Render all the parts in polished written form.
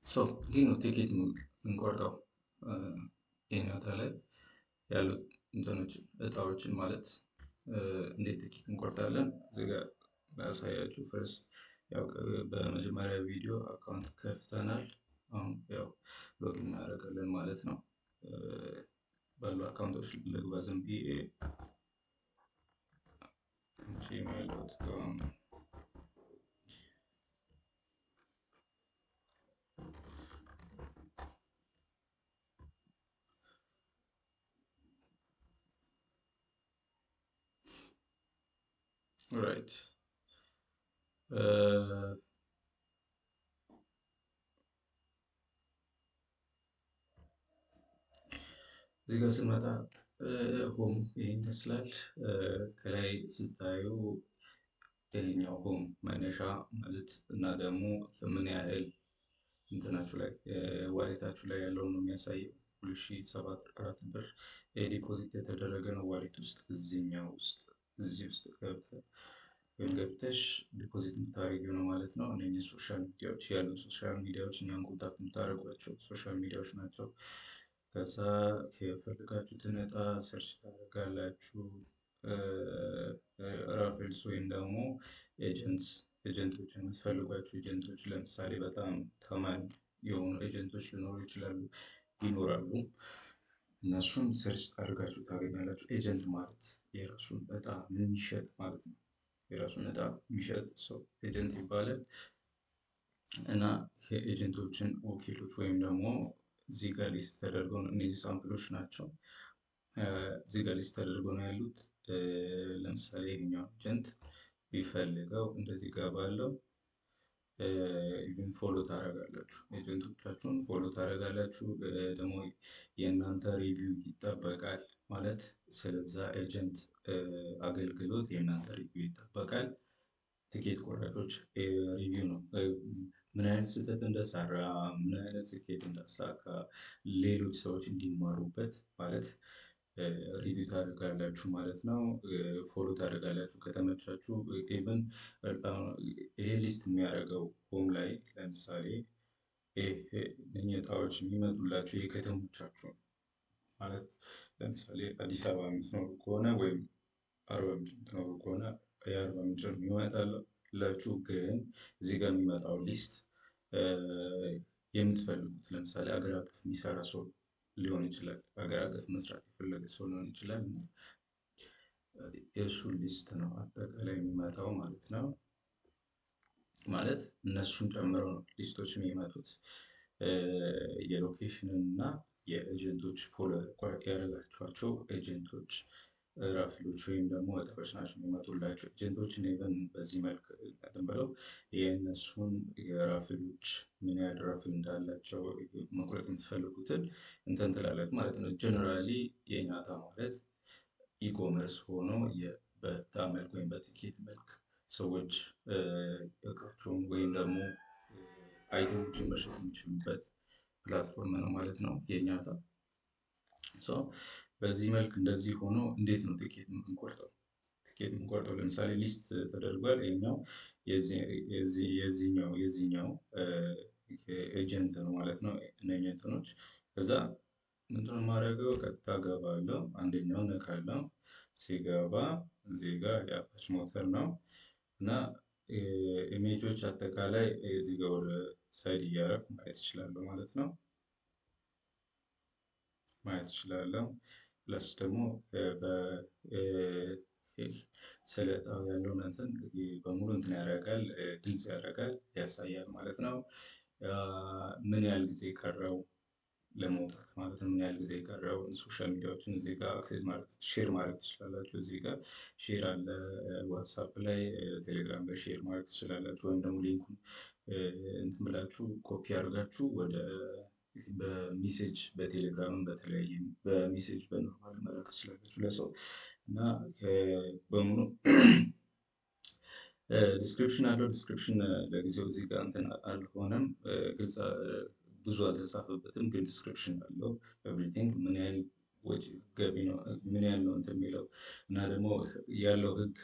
So እንዲህ ነው ቲኬት የምንቆርጠው የኛ እጣ ላይ ያሉት እንትኖችን እጣዎችን ማለት እንዴት ቲኬት እንቆርጣለን? እዚህ ጋር ላሳያችሁ። First ያው በመጀመሪያ ቪዲዮ account ከፍተናል። አሁን ያው login እናደርጋለን ማለት ነው። ባሉ account ኦች ልግባ ዝም ብዬ gmail.com። Right, እዚህ ጋር ስንመጣ home ይሄን ይመስላል። ከላይ ስታዩ ይሄኛው home መነሻ ማለት እና ደግሞ ምን ያህል እንትናችሁ ላይ wallet ኣችሁ ላይ ያለውን ነው የሚያሳየው። 2074 ብር deposit የተደረገ ነው wallet ውስጥ፣ እዚህኛው ውስጥ እዚህ ውስጥ ገብተህ ወይም ገብተሽ deposit የምታደርጊው ነው ማለት ነው። እነኚህ social media ዎች ያሉ social media ዎች እኛን contact የምታደርጓቸው social media ዎች ናቸው። ከዛ የፈለጋችሁትን እጣ search ታደርጋላችሁ። Raffles ወይም ደግሞ agents፣ agent ኦችን የምትፈልጓቸው agent ኦች፣ ለምሳሌ በጣም ታማኝ የሆኑ agent ኦች ሊኖሩ ይችላሉ፣ ይኖራሉ። እነሱን search አድርጋችሁ ታገኛላችሁ። Agent ማለት የራሱን እጣ የሚሸጥ ማለት ነው። የራሱን እጣ የሚሸጥ ሰው agent ይባላል። እና የ agent ኦችን ወኪሎች ወይም ደግሞ እዚህ ጋር list ተደርገው ነው፣ እነዚህ sample ኦች ናቸው። እዚህ ጋር list ተደርገው ነው ያሉት። ለምሳሌ ይሄኛው agent ቢፈልገው እንደዚህ ገባለው። Even follow ታደርጋላችሁ፣ agent ኦቻችሁን follow ታደርጋላችሁ። ደግሞ የእናንተ review ይጠበቃል ማለት ስለዛ agent አገልግሎት የእናንተ review ይጠበቃል። ትኬት ቆራጮች review ነው፣ ምን አይነት ስህተት እንደሰራ፣ ምን አይነት ስኬት እንዳሳካ ሌሎች ሰዎች እንዲማሩበት ማለት review ታደርጋላችሁ ማለት ነው። Follow ታደርጋላችሁ ከተመቻችሁ። Even ይሄ list የሚያደርገው home ላይ ለምሳሌ እነኚህ እጣዎች የሚመጡላችሁ የከተሞቻችሁ ማለት ለምሳሌ አዲስ አበባ የምትኖሩ ከሆነ ወይም አርባ ምንጭ የምትኖሩ ከሆነ የአርባ ምንጭ የሚመጣላችሁ፣ ግን እዚህ ጋር የሚመጣው list የምትፈልጉት ለምሳሌ አገር አቀፍ የሚሰራ ሰው ሊሆን ይችላል። አገር አቀፍ መስራት የፈለገ ሰው ሊሆን ይችላል። የእሱ list ነው አጠቃላይ የሚመጣው ማለት ነው። ማለት እነሱን ጨምረው ነው list ኦች የሚመጡት። የ location እና የ agent ኦች follow ያደረጋችኋቸው agent ኦች raffle ኦች ወይም ደግሞ እጣዎች ናቸው የሚመጡላቸው። Agent ኦችን even በዚህ መልክ እንትን ብለው የእነሱን የ raffle ኦች ምን ያህል raffle እንዳላቸው መቁረጥ የምትፈልጉትን እንትን ትላላችሁ ማለት ነው። Generally የኛ እጣ ማለት e-commerce ሆኖ በእጣ መልክ ወይም በትኬት መልክ ሰዎች እቃቸውን ወይም ደግሞ item ኦችን መሸጥ የሚችሉበት platform ነው ማለት ነው የኛ እጣ። So በዚህ መልክ እንደዚህ ሆኖ እንዴት ነው ቲኬት የምንቆርጠው? ቲኬት የምንቆርጠው ለምሳሌ list ተደርጓል። ይሄኛው የዚህኛው agent ነው ማለት ነው። እነኚህ እንትኖች ከዛ ምንድነው የማደርገው? ቀጥታ ገባለሁ። አንደኛው ነካለው። ሲገባ እዚህ ጋር የአፓች ሞተር ነው እና image ኦች አጠቃላይ እዚህ ጋር ወደ side እያደረኩ ማየት እችላለሁ ማለት ነው። ማየት እችላለሁ። Plus ደግሞ ስለ እጣው ያለውን እንትን በሙሉ እንትን ያደርጋል፣ ግልጽ ያደርጋል፣ ያሳያል ማለት ነው። ምን ያህል ጊዜ ቀረው ለመውጣት ማለት ነው። ምን ያህል ጊዜ ቀረው፣ social media ዎችን እዚህ ጋር access ማድረግ share ማድረግ ትችላላችሁ። እዚህ ጋር share አለ፣ ዋትሳፕ ላይ፣ ቴሌግራም ላይ share ማድረግ ትችላላችሁ። ወይም ደግሞ link ኡን እንትን ብላችሁ ኮፒ አድርጋችሁ ወደ በ message በቴሌግራም በተለያየ በ message በ normal መላክ ትችላላችሁ ለሰው። እና በሙሉ description አለው። Description ለጊዜው እዚህ ጋር እንትን አልሆነም፣ ግልጽ ብዙ አልተጻፈበትም፣ ግን description አለው everything፣ ምን ያህል ወጪ ገቢ ነው፣ ምን ያህል ነው እንትን የሚለው እና ደግሞ ያለው ህግ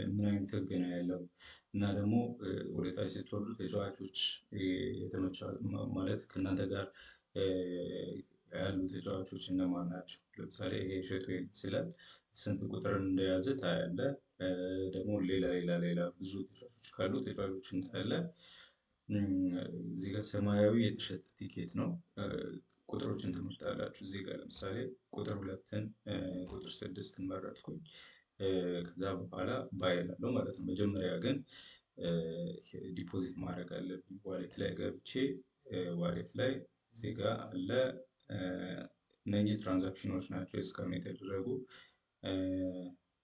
ምን አይነት ህግ ነው ያለው? እና ደግሞ ወደ ታች ስትወርዱ ተጫዋቾች የተመቻ ማለት ከእናንተ ጋር ያሉ ተጫዋቾች እነማን ናቸው? ለምሳሌ ይሄ እሸቱ ይላል፣ ስንት ቁጥር እንደያዘ ታያለህ። ደግሞ ሌላ ሌላ ሌላ ብዙ ተጫዋቾች ካሉ ተጫዋቾችን ታያለህ። እዚህ ጋር ሰማያዊ የተሸጠ ቲኬት ነው። ቁጥሮችን ትመርጣላችሁ። እዚህ ጋር ለምሳሌ ቁጥር 2ን፣ ቁጥር 6ን መረጥኩኝ። ከዛ በኋላ buy እላለሁ ማለት ነው። መጀመሪያ ግን deposit ማድረግ አለብኝ። Wallet ላይ ገብቼ wallet ላይ እዚህ ጋር አለ። እነኚህ transaction ኖች ናቸው እስካሁን የተደረጉ።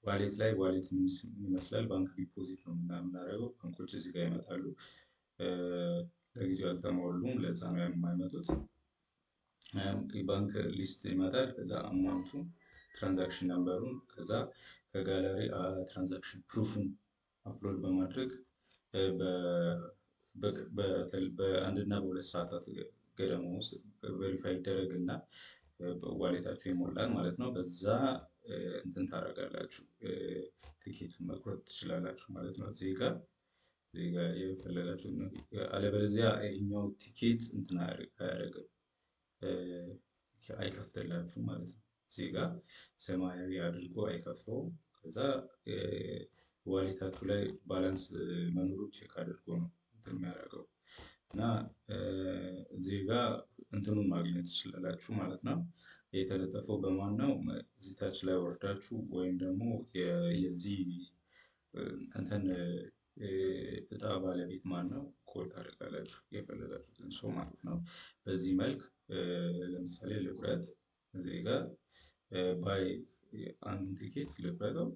Wallet ላይ wallet ምን ይመስላል? ባንክ deposit ነው የምናደርገው። ባንኮች እዚህ ጋር ይመጣሉ። ለጊዜው አልተሞሉም፣ ለዛ ነው የማይመጡት። ባንክ list ይመጣል። ከዛ amount ኡን፣ transaction number ኡን፣ ከዛ ከ gallery transaction proof ን upload በማድረግ በ1 እና በ2 ሰዓታት ገደማ ውስጥ verify ይደረግና wallet ኣችሁ ይሞላል ማለት ነው። በዛ እንትን ታደርጋላችሁ፣ ትኬቱን መቁረጥ ትችላላችሁ ማለት ነው። እዚህ ጋር የፈለጋችሁ፣ አለበለዚያ ይሄኛው ቲኬት እንትን አያደርግም፣ አይከፍትላችሁም ማለት ነው። እዚህ ጋር ሰማያዊ አድርጎ አይከፍተውም። ከዛ wallet ኣችሁ ላይ balance መኖሩ check አድርጎ ነው እንትን የሚያደርገው። እና እዚህ ጋር እንትኑን ማግኘት ትችላላችሁ ማለት ነው። የተለጠፈው በማን ነው? እዚህ ታች ላይ ወርዳችሁ ወይም ደግሞ የዚህ እንትን እጣ ባለቤት ማን ነው call ታደርጋላችሁ የፈለጋችሁትን ሰው ማለት ነው። በዚህ መልክ ለምሳሌ ልቁረጥ። እዚህ ጋር buy አንዱን ቲኬት ልቁረጠው።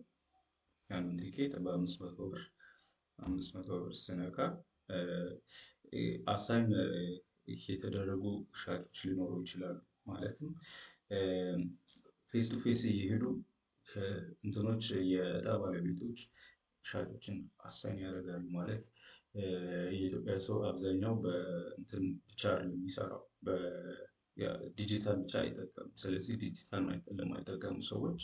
አንዱን ቲኬት በ500 ብር፣ 500 ብር ስነካ assign የተደረጉ ሻጮች ሊኖሩ ይችላሉ። ማለትም face to face እየሄዱ እንትኖች የእጣ ባለቤቶች ሻጮችን assign ያደርጋሉ። ማለት የኢትዮጵያ ሰው አብዛኛው በእንትን ብቻ አይደለም የሚሰራው፣ ዲጂታል ብቻ አይጠቀምም። ስለዚህ ዲጂታል ለማይጠቀሙ ሰዎች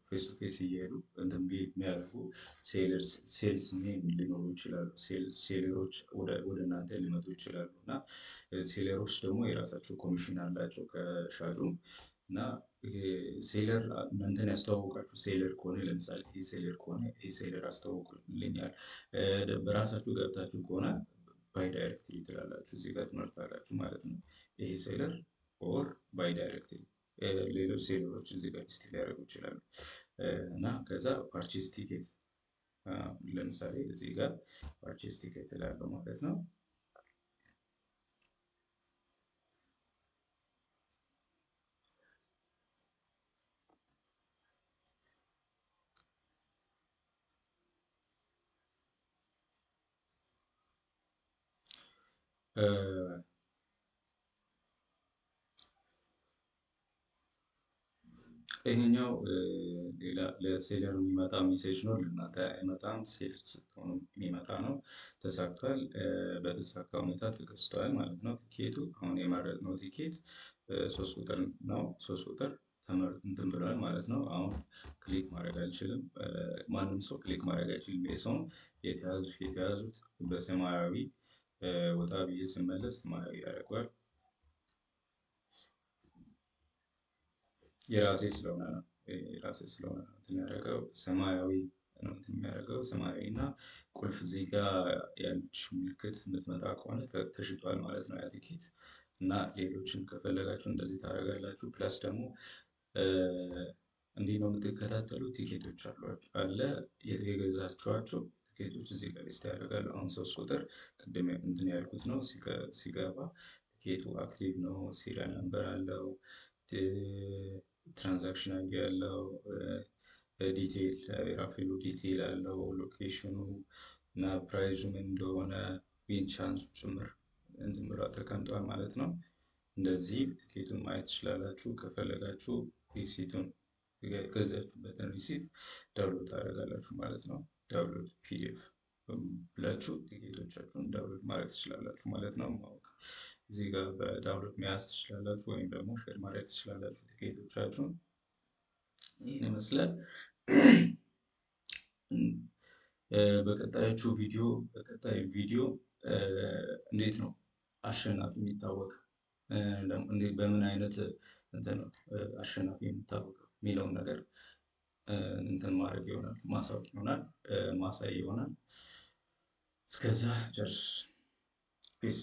face to face እየሄዱ እንትን የሚያደርጉ sales ሊኖሩ ይችላሉ። Seller ኦች ወደ እናንተ ሊመጡ ይችላሉ። እና seller ኦች ደግሞ የራሳቸው ኮሚሽን አላቸው ከሻጩ። እና seller እናንተን ያስተዋወቃችሁ seller ከሆነ፣ ለምሳሌ ይሄ seller ከሆነ፣ ይሄ seller አስተዋውቅልኛል። በራሳችሁ ገብታችሁ ከሆነ buy directly ትላላችሁ፣ እዚህ ጋር ትመርጣላችሁ ማለት ነው። ይሄ seller or buy directly፣ ሌሎች seller ኦች እዚህ ጋር list ሊያደርጉ ይችላሉ። እና ከዛ purchase ticket፣ ለምሳሌ እዚህ ጋር purchase ticket እላለሁ ማለት ነው። ይሄኛው ሌላ ለ seller የሚመጣ message ነው። ለእናንተ አይመጣም። Sell ስትሆኑ የሚመጣ ነው። ተሳክቷል። በተሳካ ሁኔታ ተገዝቷል ማለት ነው። ቲኬቱ አሁን የመረጥነው ቲኬት 3 ቁጥር ነው። 3 ቁጥር እንትን ብሏል ማለት ነው። አሁን click ማድረግ አልችልም። ማንም ሰው click ማድረግ አይችልም። የሰውን የተያዙት በሰማያዊ፣ ወጣ ብዬ ስመለስ ሰማያዊ ያደርገዋል። የራሴ ስለሆነ ነው። የራሴ ስለሆነ ነው እንትን ያደረገው፣ ሰማያዊ ነው እንትን የሚያደርገው። ሰማያዊ እና ቁልፍ እዚህ ጋር ያለች ምልክት የምትመጣ ከሆነ ተሽጧል ማለት ነው ያ ቲኬት። እና ሌሎችን ከፈለጋችሁ እንደዚህ ታደርጋላችሁ። Plus ደግሞ እንዲህ ነው የምትከታተሉ፣ ቲኬቶች አለ፣ የገዛችኋቸው ቲኬቶች እዚህ ጋር list ያደርጋሉ። አሁን 3 ቁጥር ቅድም እንትን ያልኩት ነው። ሲገባ ቲኬቱ active ነው። Serial number አለው፣ transaction ID ያለው፣ detail የ raffle ኡ detail አለው፣ location ኑ እና prize ኡ ምን እንደሆነ፣ win chance ኡ ጭምር እንትን ብሎ ተቀምጧል ማለት ነው። እንደዚህ ቲኬቱን ማየት ትችላላችሁ። ከፈለጋችሁ receipt ኡን፣ የገዛችሁበትን receipt download ታደርጋላችሁ ማለት ነው። Download PDF ብላችሁ ቲኬቶቻችሁን download ማድረግ ትችላላችሁ ማለት ነው። ማወቅ እዚህ ጋር በ download መያዝ ትችላላችሁ ወይም ደግሞ share ማድረግ ትችላላችሁ ቲኬቶቻችሁን። ይህን ይመስላል። በቀጣዮቹ ቪዲዮ በቀጣይ ቪዲዮ እንዴት ነው አሸናፊ የሚታወቅ፣ በምን አይነት እንትን ነው አሸናፊ የሚታወቀው የሚለውን ነገር እንትን ማድረግ ይሆናል፣ ማሳወቅ ይሆናል፣ ማሳይ ይሆናል። እስከዛ ጨርስ። ፒስ።